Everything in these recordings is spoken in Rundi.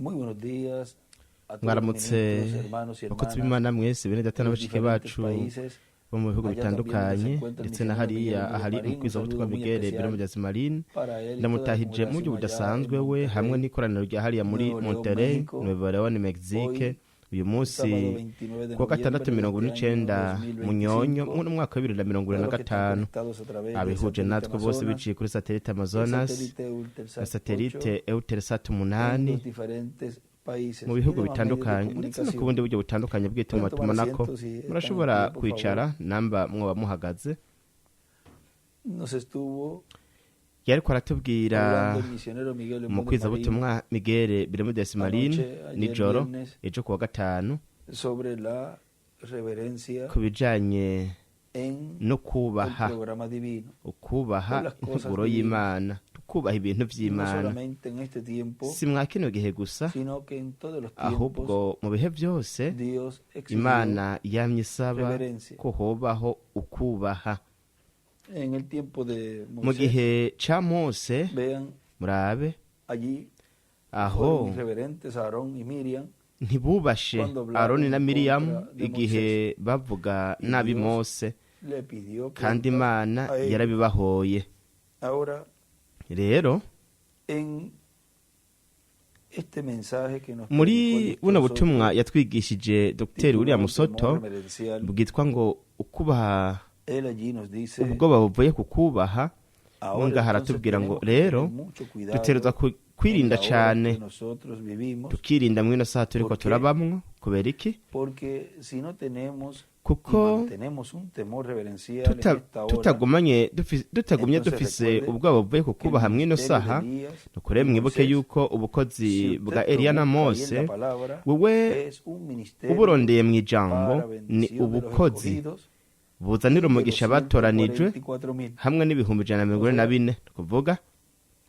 Muy buenos días a todos los Mwaramutse ministros, hermanos y bakozi hermanas b'Imana mwese, bene data de na los bashiki diferentes bacu países. bo mu bihugu Allá también donde se bitandukanye, encuentra el ndetse na misionero hariya Miguel ahari Marín, un umukwizabutumwa saludo muy Miguel especial Bermudez Marín, para él y toda la ndamutahije mu buryo congregación allá budasanzwe en we hamwe Monterrey, n'ikoraniro rya hariya muri Nuevo León, Monterrey, México. Nuevo León, Mexique. Hoy, Uyu munsi sábado 29 de kuwa gatandatu noviembre de mirongo este año n'icenda Munyonyo 2025, mu mwaka wa bibiri na mirongo a ibiri na los que están gatanu, conectados a través del abihuje satélite natwe bose Amazonas, biciye kuri satelite el Amazonas satélite na Eutelsat 8, satelite Eutelsat en 8 los diferentes países mu y bihugu demás medios de bitandukanye, ndetse no ku comunicación. bundi buryo butandukanye Pueden tomar bw'itumatumanako. asiento si están en Murashobora pie, por favor. kwicara namba mwoba muhagaze. Nos estuvo Yariko aratubwira hablando el misionero Miguel Bermúdez Marín umukwizabutumwa Miguel Bermudez Marín anoche, ayer nijoro, viernes, ejo kuwa gatanu, sobre la reverencia ku bijanye en no el kubaha, programa divino. ukubaha Con las cosas integuro divinas. y'Imana, tukubaha ibintu No vy'Imana, solamente en este tiempo, si mwa kino gihe gusa, sino que en todos los tiempos ahubwo mu bihe byose Dios exigió Imana yamye isaba reverencia. ko hobaho ukubaha. En el tiempo de Mu Moisés, gihe ca Mose, vean, murabe allí aho fueron irreverentes Aarón y Miriam ntibubashe cuando hablaron Aroni na en Miriyamu contra de igihe bavuga Y nabi Dios Mose, le pidió kandi cuentas Imana a ellos. yarabibahoye. Ahora, Rero en este mensaje que nos predicó el muri doctor buno Soto, butumwa yatwigishije Dr titulado William Temor Soto, Reverencial, bwitwa ngo ukubaha, él allí nos dice, ubwoba buvuye ku kubaha, ahora ngaha entonces aratubwira ngo tenemos que rero tener mucho cuidado dutegerezwa en kwirinda la hora cane, que nosotros vivimos, tukirinda mwino saha turiko ¿Por qué? turabamwo. Kubera iki? Porque si no tenemos y Kuko mantenemos un temor reverencial en esta hora, tutagumye entonces dufise recuerde ubwoba buvuye ku que el kubaha mwino ministerio de saha, Elías nukuri y mwibuke Moisés, yuko ubukozi si usted bwa lo Eliya na busca ahí en Mose, la palabra, wewe es un ministerio uburondeye mw'ijambo, para ni bendición de los ubukozi escogidos buzanira y de los umugisha abatoranijwe 144.000. hamwe n'ibihumbi 144, ni kuvuga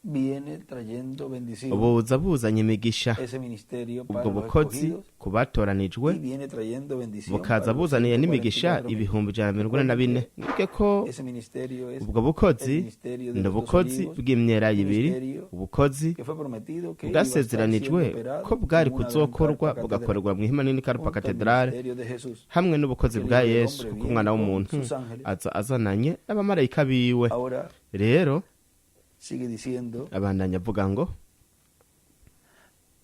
Viene trayendo bendición buza buzanye imigisha ese ministerio para ubwo los bukozi escogidos ku batoranijwe, y viene trayendo bendición bukaza para los buzaniye n'imigisha 144.000. ibihumbi 144. Mwibuke ko Ese ministerio es ubwo el bukozi ministerio de ni los dos ubukozi olivos, bw'imyelayo ibiri, ministerio ubukozi que fue prometido que iba a estar bwasezeranijwe siendo operado ko bwari en una gran kuzokorwa carpa catedral, bugakorerwa mu ihema nini Karupa junto al Katedrale, ministerio de Jesús. hamwe n'ubukozi Que el bwa Hijo del Yesu, Hombre kuko viene umwana con w'umuntu sus ángeles. aza azananye n'abamarayika biwe. Ahora Rero sigue diciendo, abandanya avuga ngo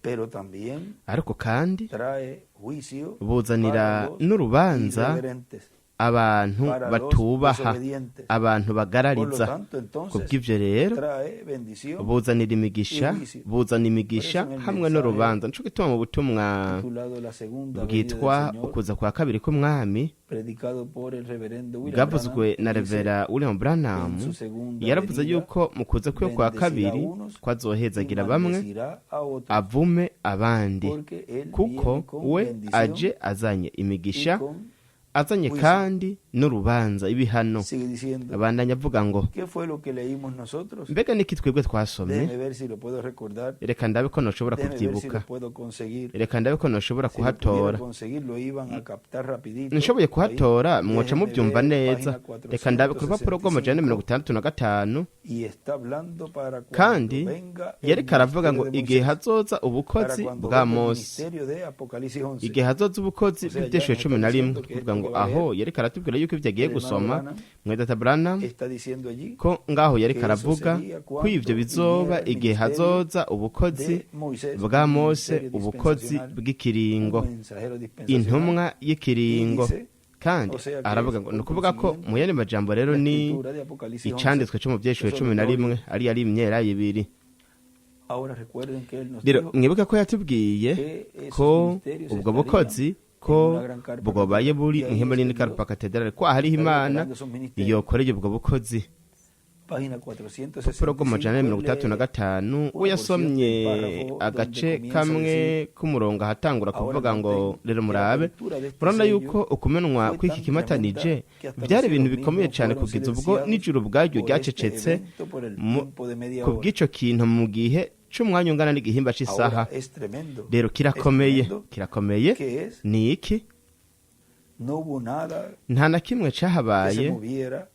pero también ariko kandi trae juicio buzanira para los n'urubanza irreverentes, abantu para los batubaha, desobedientes. abantu Por lo bagarariza. tanto, entonces, Kubw'ivyo rero trae bendición buzanira imigisha, y juicio. buzana imigisha Por eso en el hamwe mensaje n'urubanza. Nico gituma mu butumwa titulado La segunda venida del bwitwa Señor, ukuza kwa kabiri k'umwami, predicado por el reverendo William bwavuzwe Branham, na dice Revera William que Branham, en su segunda yaravuze venida yuko mu kuza kwe kwa bendecirá kabiri a unos ko azohezagira y bamwe, maldecirá a otros, avume abandi, porque él kuko viene con we bendición aje azanye y imigisha, con azanye juicio. Kandi n'urubanza, ibihano. Sigue diciendo, Abandanya avuga ngo ¿qué fue lo que leímos nosotros? mbega niki twebwe twasomye? Déjeme ver si lo puedo recordar. Reka ndabe ko noshobora Déjeme ver si kubyibuka. lo puedo conseguir. Reka ndabe ko noshobora Si lo pudiera kuhatora. conseguir, lo iban a captar rapidito. Nshoboye kuhatora Ahí. mwoca Déjeme mubyumva ver, neza. página Reka ndabe ku rupapuro rw'amajana 465. 65. Y está hablando para cuando Kandi venga el yariko aravuga ngo ministerio de igihe Moisés, hazoza para ubukozi cuando bwa venga el Mose, ministerio de Apocalipsis 11. igihe hazoza ubukozi O sea, ya bw'ivyeshuwe nos cumi está na rimwe, diciendo que kuvuga esto ngo que va a aho yariko aratubwira yuko ivyo agiye el hermano gusoma Branham mwedata Branham, está diciendo allí ko ngaho yariko que eso aravuga sería ko ivyo cuando bizoba viniera el igihe ministerio hazoza ubukozi de Moisés, bwa un Mose, ministerio ubukozi dispensacional, bw'ikiringo, un mensajero dispensacional. intumwa y'ikiringo. Y dice, Kandi o sea que aravuga es ngo por ni ukuvuga ko consiguiente mu yandi majambo rero la ni escritura de Apocalipsis 11. icanditswe co mu vyeshuwe que 11, ari ari imyelayo ibiri. Ahora recuerden que él nos Rero dijo mwibuke ko yatubwiye que esos ko ministerios ubwo estarían bukozi en ko una gran carpa bwobaye buri y ahí mw'ihema es nini que Karupa Dios Katedrale, ko ahariho estaría Imana operando esos ministerios. yokoreye ubwo bukozi. Página Urupapuro rw'amajana 465, mirongo itandatu na lee gatanu, una we porción yasomye del párrafo donde agace comienza a kamwe decir, k'umurongo ahatangura ahora kuvuga ngo noten rero que la murabe, apertura de este murabona sello yuko ukumenwa fue kw'iki tan kimatanije tremenda que hasta los byari ibintu cielos bikomeye mismos cyane fueron kugeza ubwo silenciados n'ijuru ubwaryo por este ryacecetse evento por el tiempo de media ku hora. bw'ico kintu mu gihe c'umwanya ungana n'igihimba c'isaha. Ahora es tremendo. Rero Es kirakomeye, tremendo kirakomeye. que es, Ni iki? no hubo nada Nta na kimwe que se cahabaye moviera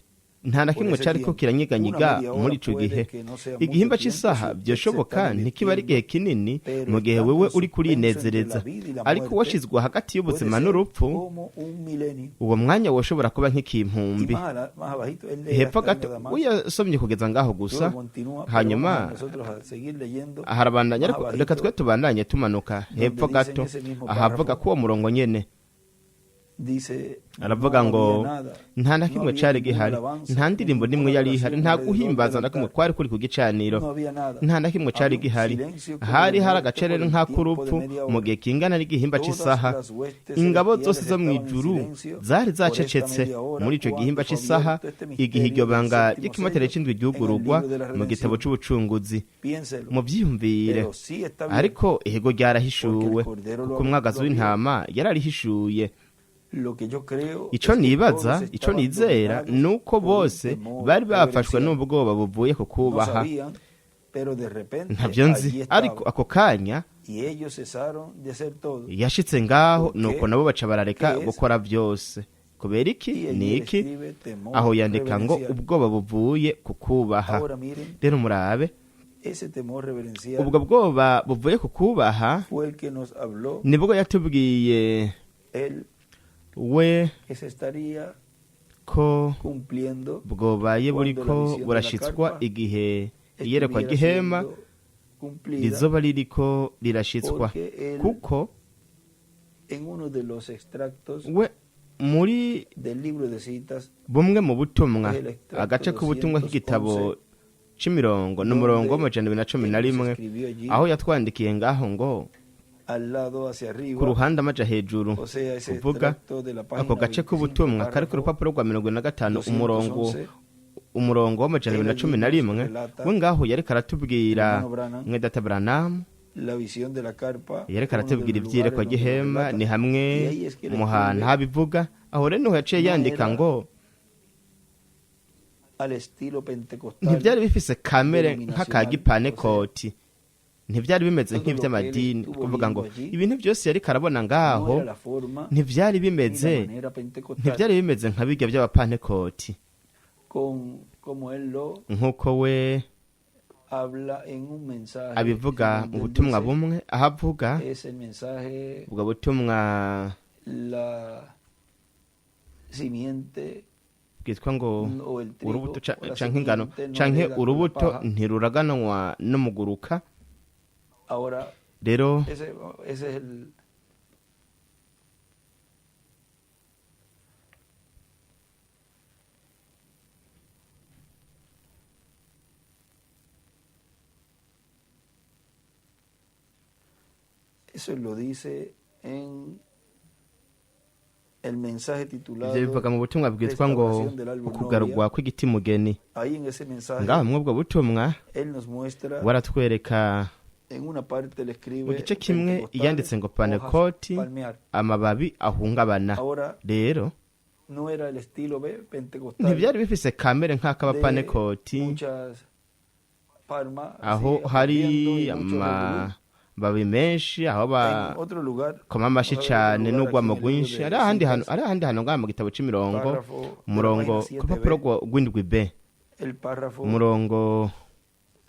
Nta na Por kimwe ese cyariko tiempo. kiranyiganyiga Una media hora muri ico puede gihe. que no sea mucho Igihimba tiempo c'isaha si usted se vyoshoboka está ntikiba ari igihe kinini pero mu gihe estando wewe en uri suspenso entre kurinezereza, la vida y la ariko muerte, washizwe hagati puede y'ubuzima ser n'urupfu, como un milenio. uwo mwanya woshobora kuba Y nk'ikimpumbi. más abajito, él lee Hepfo hasta ahí gato nada más. uyasomye kugeza ngaho gusa, Luego continúa, pero hanyuma vamos a nosotros a seguir leyendo harabandanya, más ariko abajito, reka twe tubandanye tumanuka donde hepfo dice en gato ese mismo ahavuga párrafo, ko uwo murongo nyene dice, aravuga no ngo había nada, nta na no kimwe había cari ninguna gihari, alabanza, nta ndirimbo ninguna nimwe yari ihari, adoración nta alrededor guhimbaza del na kumwe altar, kwari kuri ku gicaniro, no había nada. nta na kimwe cari Había un gihari. silencio como Hari de hari muerte por agacerere el tiempo de nk'ak'urupfu media mu hora. gihe kingana n'igihimba Todas c'isaha. las huestes Ingabo celestiales zose zo estaban en mw'ijuru silencio zari por esta zacecetse media hora muri ico cuando gihimba fue c'isaha, abierto este igihe iryo misterio del banga séptimo ry'ikimatare sello c'indwi en el ryugurugwa libro de la mu gitabo redención. c'ubucunguzi. Piénselo, Muvyiyumvire, pero sí está abierto, ariko ihego porque ryarahishuwe el Cordero kuko lo umwagazi abrió. w'intama yararihishuye. Lo que yo creo Ico es que nibaza, todos ico estaban nizera dominados nuko por un bose temor bari bafashwe reverencial. n'ubwoba buvuye ku No kubaha. sabían, pero de repente Ntavyo nzi, allí ariko estaba. ako kanya Y ellos cesaron de hacer todo. yashitse ngaho, ¿Por nuko qué? nabo baca barareka ¿Qué es? gukora byose. Kubera iki? Y allí Ni él iki? escribe temor Aho yandika ngo reverencial. ubwoba buvuye ku kubaha. Ahora miren, Rero murabe, ese temor reverencial ubwo bwoba buvuye ku kubaha fue el que nos habló nibwo yatubwiye él we que se estaría ko cumpliendo bwobaye cuando la buriko visión de la burashitswa carpa igihe iyerekwa estuviera ry'ihema siendo cumplida, rizoba ririko rirashitswa, porque él kuko en uno de los extractos we muri del libro de citas bumwe mu butumwa, es el extracto agace k'ubutumwa k'igitabo 211, c'imirongo n'umurongo donde w'amajana abiri na cumi él na nos rimwe, escribió allí aho yatwandikiye ngaho ngo al lado hacia ku arriba, ruhande amaja hejuru, o sea, ese kuvuga extracto de la ako página gace 25, k'ubutumwa kari ku párrafo rupapuro rwa 45 umurongo 211, umurongo w'amajana abiri na cumi na rimwe, relata we ngaho yariko aratubwira hermano Branham mwedata Branham la visión de la carpa, yariko uno de los aratubwira lugares ivy'iyerekwa donde lo ry'ihema, relata, ni hamwe y ahí es que él mu hantu escribe habivuga. Aho rero niho yaciye no yandika era ngo al estilo pentecostal ntivyari bifise kamere denominacional, nk'aka o sea, gipanekoti, ntivyari bimeze todo lo que él nk'ivy'amadini, estuvo kuvuga ngo viendo allí ibintu byose yariko arabona no ngaho era la forma ntivyari ni la bimeze, manera pentecostal ntivyari bimeze nka birya by'abapantekoti, con como él lo nk'uko we habla en un mensaje abivuga en mu donde él butumwa dice, bumwe aho avuga es el mensaje ubwo butumwa la simiente bwitwa ngo o el trigo urubuto o la canke ingano simiente no canke hereda con la urubuto paja. ntiruraganwa n'umuguruka. Ahora Rero ese es el eso lo dice en el mensaje titulado ivyo bivuga mu butumwa bwitwa ngo Restauración del álbum ukugarurwa Novia. kw'igiti mugeni. Ahí en ese mensaje Ngaho mw'ubwo butumwa él nos muestra waratwereka en una parte le escribe mu gice kimwe Pentecostales, yanditse ngo hojas panekoti palmear. amababi ahungabana. Ahora Rero no era el estilo B pentecostal ntivyari bifise kamere de nk'ak'abapanekoti, muchas palmas aho así, hari aplaudiendo y mucho revolú. amababi menshi, aho En otro lugar, bakoma amashi vamos a ver otro cane lugar n'urwamo aquí en el libro rwinshi. de Hari ahandi hantu, citas, hari ahandi hantu ngaha mu gitabo c'imirongo, párrafo de la umurongo página ku rupapuro 7b, rw'indwi b, el párrafo umurongo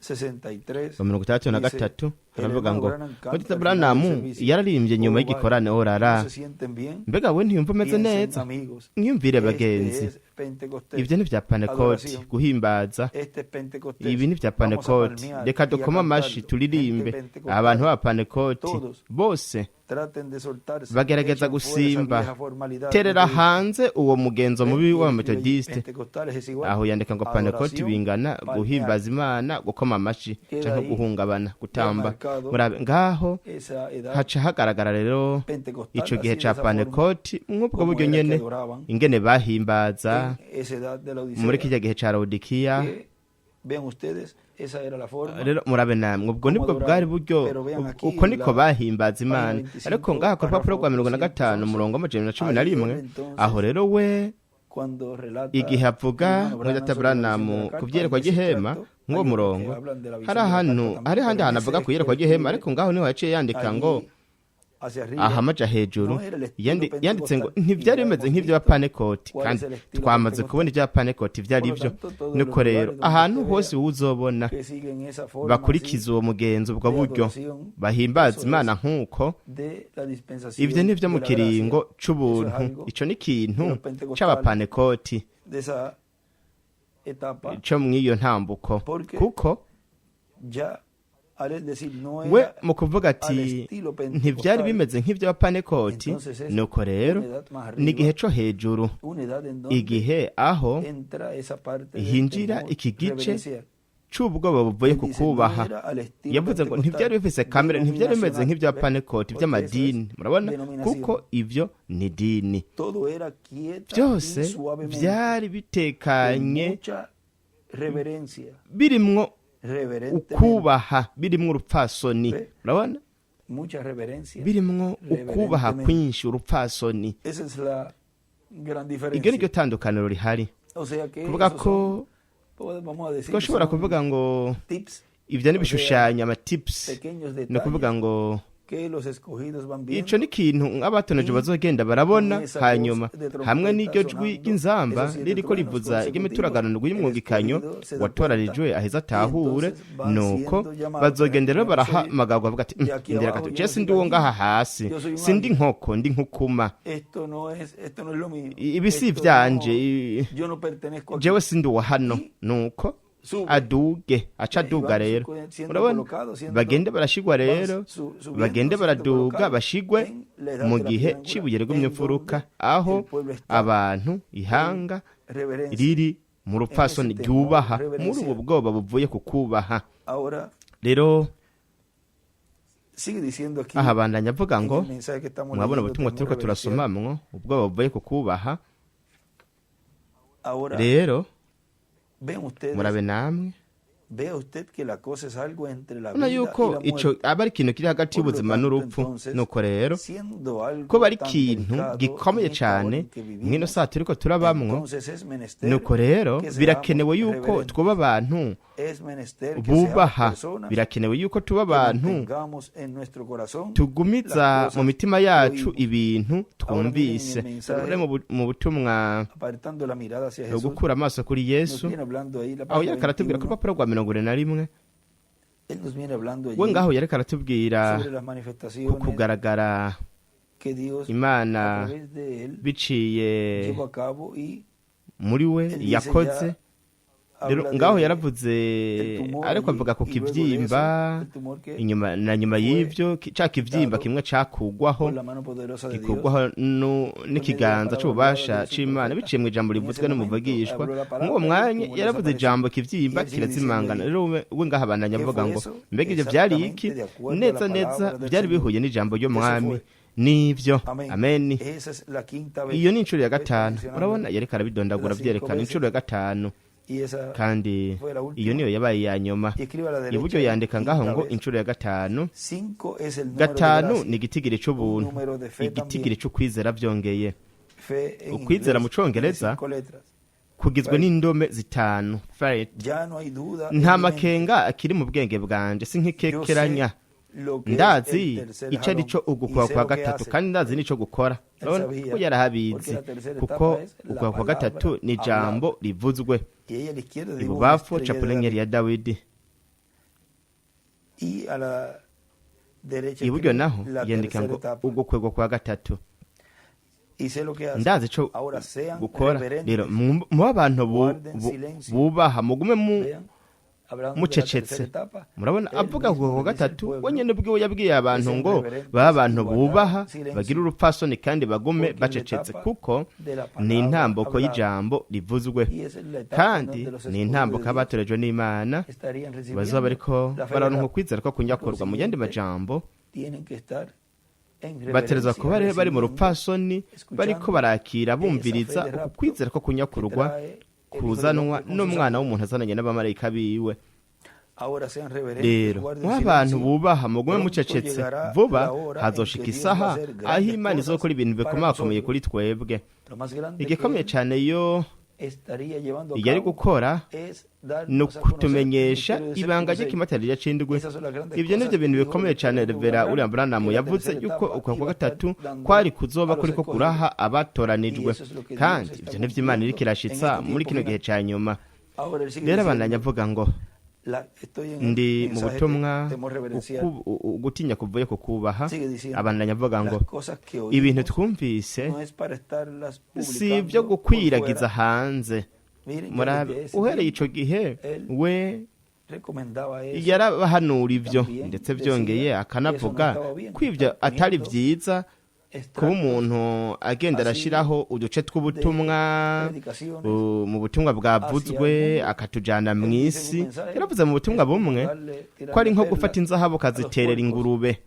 63 wa mirongo itandatu na dice, gatatu, el haravuga hermano ngo Branham canta Mwedata al final del Branham servicio. yararimbye nyuma Oh, y'igikorane vaya, orara. ¿no se sienten bien? Mbega we ntiyumva umeze Piensen, neza? amigos, Mwiyumvire este bagenzi, es Pentecostés. ivyo ni vya panekoti Adoración. guhimbaza, Este es Pentecostés. ibi ni vya Vamos a panekoti, palmear reka y a dukome amashi cantarlo. turirimbe. Gente pentecostal, Abantu b'abapanekoti todos bose traten de soltarse, bagerageza echen fuera esa gusimba, vieja formalidad terera metodista. hanze uwo mugenzo mubi Y él escribe allí, w'abametodiste. Pentecostales es igual Aho yandika ngo panekoti adoración, bingana palmear. guhimbaza Imana, gukoma amashi Queda canke ahí guhungabana, gutamba. marcado Murabe ngaho esa edad haca hagaragara rero pentecostal, ico así gihe de ca esa forma, panekoti mw'ubwo como buryo era que nyene adoraban ingene bahimbaza en esa edad de la Odisea, muri kirya gihe ca Laodikiya. que, vean ustedes, esa era la forma Rero murabe namwe, ubwo como nibwo adoraban. bwari buryo, Pero vean aquí uko niko la bahimbaza página Imana. 25, Ariko ngaha ku rupapuro párrafo rwa 55 211, umurongo w'amajana na cumi na ahí rimwe, él entonces aho rero we cuando relata igihe el avuga hermano Branham mwedata sobre la visión de Branham la ku carpa, vyerekwa en ese ry'ihema extracto mw'uwo hay otro que murongo, hablan de la hari visión de la ahantu carpa hari también, ahandi pero en hantu ese avuga es ku que iyerekwa él ry'ihema, escribe ariko ngaho niho yaciye yandika ngo allí hacia arriba, aha amaja hejuru no era el estilo yanditse ngo pentecostal, ntivyari y ya bimeze hemos nk'ivy'abapanekoti visto kandi cuál es el estilo twamaze pentecostal. kubona ivy'abapanekoti ivyo ari Por lo vyo tanto, todos los Nuko rero lugares donde ahantu usted hose vea uzobona que siguen esa forma bakurikiza uwo mugenzo, ubwo de buryo adoración, bahimbaza eso Imana es nk'uko, de la dispensación ivyo ni vyo mu de la gracia. kiringo Eso es c'ubuntu. algo Ico ni ikintu de los pentecostales. c'abapanekoti de esa etapa. co mw'iyo ntambuko, Porque kuko ya al él decir no we era mu kuvuga al ati estilo ntivyari pentecostal, bimeze nk'ivy'abapanekoti, entonces es nuko rero una edad más ni igihe arriba, co hejuru, una edad en donde igihe aho entra esa parte del hinjira temor iki gice reverencial. c'ubwoba buvuye Él ku dice, no kubaha. era al estilo Yavuze ngo pentecostal, ntivyari bifise kamere, ntivyari bimeze denominacional, nk'ivy'abapanekoti ¿ve? Porque eso es vy'amadini, murabona, denominación. kuko ivyo ni dini. Todo era quieta Byose y suavemente, vyari con bitekanye, mucha reverencia, birimwo reverentemente, ukubaha, birimwo urupfasoni, Ve? urabona, mucha reverencia. birimwo ukubaha Reverentemente. kwinshi, urupfasoni. Esa es la gran Iryo diferencia. ni ryo tandukaniro rihari. O sea que Kuvuga esos ko son, vamos a decir, que twashobora son kuvuga ngo tips, ivyo ni ibishushanyo, amatips, pequeños ni ukuvuga detalles ngo que los escogidos van viendo. ico ni ikintu nk'abatoneje bazogenda barabona. Con esa Hanyuma voz de trompeta hamwe n'iryo jwi sonando, ry'inzamba esos siete ririko truenos rivuza consecutivos, ry'imituragano y'umwungikanyo, el escogido se da watoranijwe cuenta, aheza atahure. y entonces van Nuko siendo llamados, bazogenda rero "Yo soy barahamagarwa, bavuga ati de aquí ndera abajo, gato, yo je no sindi soy uwo gallina, ngaha hasi, yo soy un sindi águila. inkoko, ndi nkukuma. Esto no es lo mío. Ibi si Esto ivyanje, yo no pertenezco aquí. jewe sindi uwa hano. Y Nuko sube. aduge, aca aduga Van rero, siendo urabona, colocados, siendo- bagende barashigwa rero, van subiendo, bagende siendo baraduga, colocados bashigwe en la edad mu de la gihe piedra angular, c'ibuye rigumye en imfuruka, donde aho el pueblo está abantu ihanga reverencia. riri mu rupfasoni En ese temor ryubaha, muri reverencial. ubu bwoba buvuye ku kubaha. Ahora Rero sigue diciendo aquí aha bandanya avuga en ngo el mensaje que estamos mwabona leyendo, ubutumwa temor turiko reverencial. turasomamwo, ubwoba buvuye ku kubaha. Ahora Rero ven ustedes, murabe namwe, vea usted que la cosa es algo entre la ubona vida y yuko la ico muerte. aba ari ikintu kiri hagati Por lo y'ubuzima tanto, n'urupfu. entonces, Nuko rero siendo algo ko bari tan ikintu delicado gikomeye en esta hora cane en que mw'ino vivimos, saa turiko turabamwo, entonces es menester nuko rero que seamos birakenewe yuko reverentes. twuba abantu Es menester que seamos bubaha, personas birakenewe yuko tuba que abantu mantengamos en nuestro corazón tugumiza las cosas mu mitima que yacu oímos. ibintu Ahora miren twumvise. el mensaje, Rero mu butumwa apartando la mirada hacia Jesús, gukura amaso kuri nos Yesu, viene hablando ahí la aho página yariko aratubwira ku 21, rupapuro rwa 41, él nos viene hablando we allí ngaho yariko aratubwira sobre las ku manifestaciones kugaragara que Dios a Imana través de él biciye llevó a cabo y muri we él dice yakoze. ya Rero habla ngaho de yaravuze, el tumor ariko allí, avuga ku y luego de kivyimba, eso, el tumor que inyuma na nyuma fue y'ivyo ca kivyimba dado kimwe cakugwaho, por la mano poderosa de Dios, gikurwaho n'ikiganza palabra c'ububasha hablada de su c'Imana profeta. biciye mu ijambo En rivuzwe ese momento n'umuvugishwa. habló la palabra Mw'uwo y el mwanya tumor yaravuze desapareció. ijambo, kivyimba Y él sigue kirazimangana. diciendo Rero we ngaho abandanya ¿Qué avuga fue ngo eso? mbega ivyo vyari iki? Exactamente de acuerdo a la Neza neza palabra del vyari Señor. bihuye n'ijambo Ese ry'Umwami. fue. Nivyo. Amén. Ameni. Esa es la quinta vez. Iyo ni inshuro ya Ve, gatanu, mencionando urabona, yariko arabidondagura las cinco vyerekana veces. inshuro ya gatanu, Y esa kandi fue la última. iyo niyo yabaye iya nyuma. Y escribe a la derecha Iburyo yandika ngaho quinta ngo vez. inshuro ya gatanu. Cinco es el número de Gatanu gracia. ni igitigiri c'ubuntu, Un número de fe igitigiri también. c'ukwizera vyongeye. Fe en Ukwizera inglés mu congereza tiene cinco letras. kugizwe Right. n'indome zitanu. Faith. Ya no hay duda en Nta mi mente. makenga akiri mu bwenge bwanje, Yo sinkekekeranya. sé lo que es Ndazi el tercer ico ari jalón co y ugukuba sé kwa lo que gatatu, hace. kandi ndazi n'ico gukora. Él Urabona sabía, ko yarahabizi, porque la tercera kuko etapa es la ugukuba kwa palabra gatatu ni ijambo rivuzwe. Y ella a la izquierda dibuja una Ibubafu estrella de capula David. inkeri ya Dawidi. Y a la derecha Iburyo escribe naho la yandika tercera ngo etapa. ugukwegwa kwa gatatu. Y sé lo que hace. Ndazi ico Ahora sean gukora. reverentes. Rero mube abantu Guarden silencio. bubaha, mugume mu Vean, hablando de la mucecetse. tercera etapa, Murabona él avuga mismo ku kwa le dice al gatatu, pueblo we nyene ubwiwe yabwiye abantu sean ngo reverentes babe abantu y guardar bubaha, silencio. bagire urupfasoni kandi bagume Porque es la bacecetse, etapa kuko de la ni palabra intambuko hablada. y'ijambo rivuzwe, Y esa es la etapa en kandi donde los ni escogidos intambuko de Dios y'abatorejwe n'Imana estarían bazoba recibiendo bariko la fe de bararonka la- ukwizera ko kunyakurwa. Mu yandi majambo, Tienen que estar en baterezwa reverencia, kuba rero bari mu recibiendo rupfasoni, bariko barakira, bumviriza esa fe de uku kwizera ko que kunyakurwa trae el Hijo del kuzanwa Hombre con sus n'Umwana w'umuntu azananye n'abamarayika biwe. Ahora sean reverentes, Rero guarden nk'abantu silencio. bubaha, mugume Pronto mucecetse. llegará Vuba la hora en hazoshika que Dios va a isaha hacer aho grandes Imana cosas izokora ibintu para bikomakomeye nosotros. kuri twebwe. Lo más grande que Igikomeye él cane yo estaría llevando a Yari cabo gukora es ni darnos a conocer el ukutumenyesha misterio del ibanga séptimo sello. ry'ikimatarira c'indwi. Esas son las grandes Ivyo cosas nivyo bintu que dijo bikomeye el cane reverendo Revera Branham, William Branham que la yavuze tercera yuko etapa ukwa kwa iba a estar gatatu dando kwari kuzoba a los kuriko escogidos. kuraha abatoranijwe, Y eso es lo que Dios kandi está ivyo nivyo Imana iriko cumpliendo en irashitsa este muri tiempo kino gihe final. ca nyuma. Ahora él sigue Rero abandanya diciendo, avuga ngo estoy en el ndi mu mensaje de butumwa temor reverencial. ugutinya kuvuye ku kubaha. Sigue diciendo, Abandanya avuga ngo las cosas que ibintu oímos twumvise no es para estarlas si ibyo publicando por gukwiragiza fuera. hanze. Miren, ya Murabe, desde ese uhereye tiempo, ico gihe él we recomendaba eso. yarabahanura ivyo, También ndetse decía vyongeye que eso no akanavuga estaba bien, ko ivyo estar atari poniendo vyiza kuba extractos umuntu agenda así arashiraho uduce de tw'ubutumwa predicaciones mu butumwa bwavuzwe hacia el mundo. akatujana Él dice en un mw'isi. mensaje, Yaravuze mu butumwa es como bumwe tirarle ko ari nko perlas gufata inzahabu a los ukaziterera puercos, ingurube,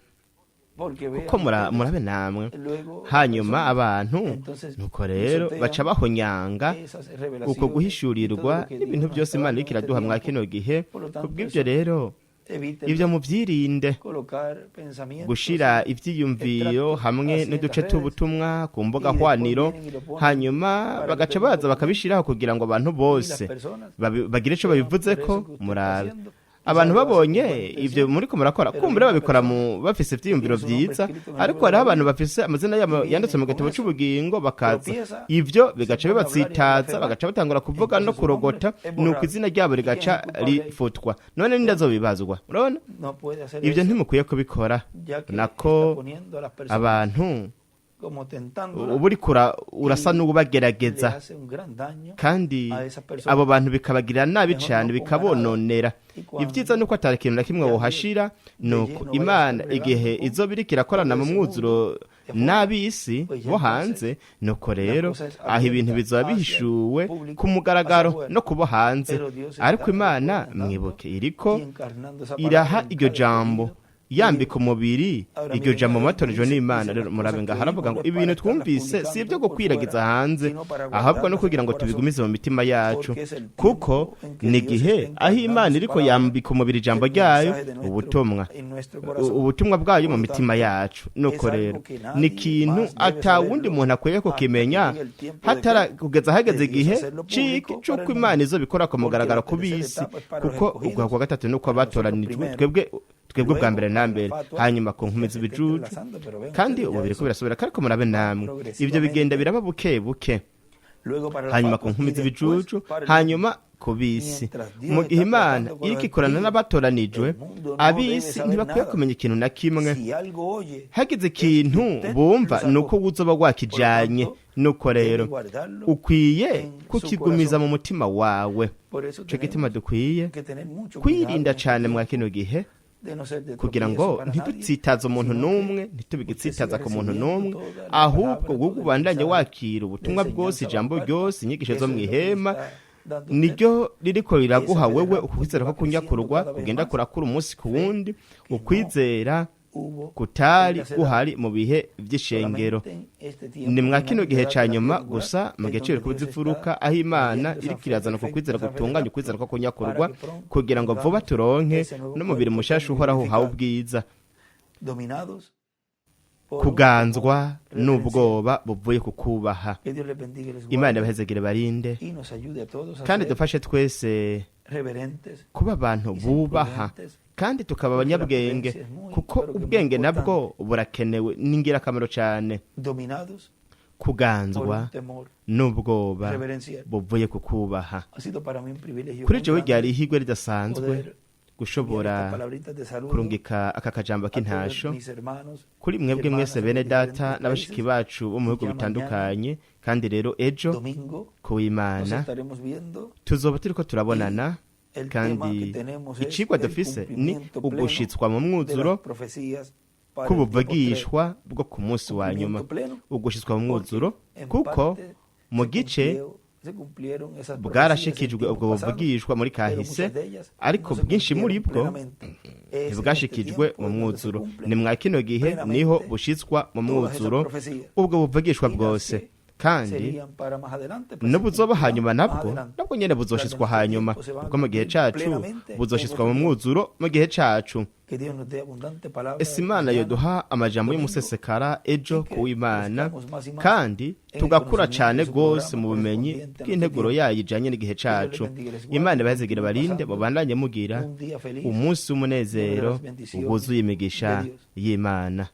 porque vean kuko ustedes, murabe namwe luego la hanyuma persona, abantu entonces nuko rero pisotean baca bahonyanga esas uko revelaciones y todo guhishurirwa lo que Dios n'ibintu nos byose está Imana dando iriko en este iraduha mwa tiempo. kino gihe. Por lo tanto, Kubw'ivyo eso, rero evítenlo, ivyo muvyirinde colocar pensamientos gushira y ivyiyumviro extractos hamwe así en n'uduce las redes, tw'ubutumwa ku mbuga y después hwaniro, vienen y lo ponen hanyuma para que bagaca todo el baza mundo comente. bakabishiraho kugira ngo abantu Y las bose personas bagire ico vean por babivuzeko. eso que usted está Murabe, haciendo, abantu quizás lo hace con babonye buena ivyo intención, muriko murakora, pero kumbura viene una babikora persona mu bafise que ivyiyumviro tiene su nombre vyiza, escrito en el ariko libro de hariho la abantu vida bafise amazina y yabo viene yanditse mu con gitabo eso, c'ubugingo bakaza tropieza, ivyo se bigaca pone a hablar y a bibatsitaza, blasfemar, bagaca batangura kuvuga no entonces su nombre kurogota, es nuko borrado. izina ryabo ¿Y quién es rigaca el culpable ahí? rifutwa. None nindazobibazwa? Urabona, No puede hacer ivyo eso, ntimukwiye kubikora. ya que Nako está poniendo a las personas abantu como tentándolas uba uriko urasa y le n'ubagerageza, hace un gran daño kandi a esas personas. abo bantu bikabagirira nabi Mejor cane, no ponga nada. bikabononera. Y Ivyiza cuando nuko atari ikintu na kimwe ya Dios wohashira, de nuko lleno vaya a estar Imana igihe bregando con izoba iriko irakorana todo mu ese mwuzuro mundo de afuera, n'ab'isi pues ya bo entonces hanze, nuko la rero cosa es aho ibintu abierta bizoba hacia el bihishuwe ku público, hacia mugaragaro afuera. no kubo hanze. Pero Dios Ariko está, Imana, recuerden, dando mwibuke, iriko y encarnando esa palabra iraha en iryo cada jambo escogido. yambika Miren, umubiri ahora iryo miren, jambo ahí mwatoranijwe dice, n'Imana. dice Rero las murabe cosas ngaha que haravuga oímos ngo no es para ibintu estarlas twumvise si ibyo publicando por gukwiragiza fuera, hanze, sino para ahubwo no guardarlas en kugira el ngo corazón, tubigumize mu mitima yacu, porque es el kuko tiempo en que ni Dios igihe está aho encarnando Imana su iriko palabra, yambika umubiri ijambo el ryayo, mensaje de nuestro, ubutumwa en nuestro corazón. ubutumwa bwayo Por mu lo mitima tanto, yacu. es Nuko algo rero que ni nadie ikintu más debe atawundi saberlo muntu akwiye hasta que kukimenya llegue el tiempo de hatara que kugeza hageze de Dios igihe hacerlo ciki público para c'uko el Imana mundo. izobikora ku Porque mugaragaro la ku tercera b'isi, etapa es para los kuko uguha escogidos, kwa gatatu nuko para nosotros abatoranijwe, primero, twebwe twebwe bwa luego mbere na para la mbere, fatua, hanyuma ku nkumi ya se está z'ibijuju. entrelazando, pero vean Kandi ustedes ubu ya biriko eso birasubira, ariko murabe va namwe ivyo bigenda progresivamente, biraba buke buke, luego para la hanyuma ku fatua nkumi y después z'ibijuju, para el mundo. hanyuma ku b'isi. Mientras Mu Dios gihe está Imana tratando con iriko los ikorana escogidos, n'abatoranijwe, el mundo no debe ab'isi saber ntibakwiye nada. kumenya ikintu na kimwe. Si algo oye, Hagize es que ikintu usted lo bumva nuko sacó. uzoba Por lo wakijanye. tanto, Nuko debe rero guardarlo ukwiye en su kukigumiza corazón. mu mutima wawe. Por eso Ico gituma tenemos dukwiye que tener mucho cuidado kwirinda en este cane mwa tiempo kino gihe, de no ser de kugira tropiezo ngo para nadie, ntidutsitaze umuntu sino que n'umwe, usted siga ntitubigitsitaza ku muntu recibiendo n'umwe, toda la ahubwo palabra, wowe todo el ubandanye mensaje wakira de ubutumwa bwose, enseñanza ijambo bajo ryose, inyigisho Eso zo es lo que le mw'ihema está dando usted. niryo ririko riraguha Esa fe de wewe rapto que ukwizera va ko creciendo kunyakurwa cada vez kugenda más, kurakura umunsi ku fe wundi, que no ukwizera hubo en kutari la sedad. guhari mu bihe vy'ishengero. Solamente en este Ni tiempo mwa final kino de gihe la ca nyuma triangular gusa, mu es gihe donde c'ibiriko Dios está vy'imfuruka, aho Imana trayendo esa iriko fe irazana uko perfecta, kwizera esa fe de gutunganye, rapto, ukwizera ko para kunyakurwa, que pronto kugira ngo vuba tengamos turonke ese nuevo n'umubiri cuerpo mushasha eterno y uhoraho uhawe glorificado, ubwiza, dominados por un temor kuganzwa reverencial. n'ubwoba buvuye ku kubaha. Que Dios les bendiga y les Imana guarde ibahezagire barinde, y nos ayude a todos a kandi ser dufashe twese reverentes kuba abantu y ser bubaha, prudentes, kandi tukaba porque la abanyabwenge, prudencia es muy, kuko pero que muy ubwenge nabwo importante. burakenewe, ni ingirakamaro cane. Dominados por Kuganzwa un temor n'ubwoba reverencial. buvuye ku kubaha. Ha sido para mí un privilegio Kuri muy jewe grande ryari ihigwe ridasanzwe poder enviar estas gushobora palabritas de saludo kurungika aka kajambo a todos k'intasho mis hermanos kuri y mwebwe hermanas mwese en bene los data diferentes n'abashiki países. bacu bo mu Y bihugu ya mañana, bitandukanye. Kandi rero ejo domingo, ku nos w'Imana estaremos viendo tuzoba turiko y turabonana, el tema que kandi tenemos es icigwa el dufise ni cumplimiento pleno ugushitswa mu de mwuzuro las profecías para el tiempo postrero. k'ubuvugishwa bwo ku munsi wa nyuma, Cumplimiento pleno ugushitswa mu porque mwuzuro, en kuko parte mu se gice cumplió, se cumplieron esas profecías en bwarashikijwe tiempos ubwo pasados, buvugishwa muri pero kahise, muchas de ellas ariko no se bwinshi muri cumplieron bwo plenamente. Es en este ntibwashikijwe tiempo mu en donde se mwuzuro. cumplen Ni mwa kino gihe niho plenamente bushitswa mu todas esas mwuzuro profecías ubwo buvugishwa y las bwose, que Kandi serían para más adelante, pues se n'ubuzoba cumplirán hanyuma más nabwo adelante. nabwo nyene buzoshitswa Durante nuestro hanyuma, tiempo se van a kuko mu gihe cumplir cacu plenamente en buzoshitswa mu nuestro tiempo. mwuzuro mu gihe cacu. Que Dios nos dé abundante palabra Ese Imana mañana, yoduha amajambo domingo, y'umusesekara ejo y que kuw'Imana, crezcamos más y más kandi en el tugakura conocimiento cane de su gose programa mu bumenyi correspondiente a nuestro bw'integuro tiempo. yayo ijanye n'igihe Que Dios les cacu. bendiga y les guarde, Imana ibahezegere continúen barinde, pasando mubandanye mugira un día feliz umunsi lleno de w'umunezero las bendiciones wuzuye imigisha de Dios. y'Imana.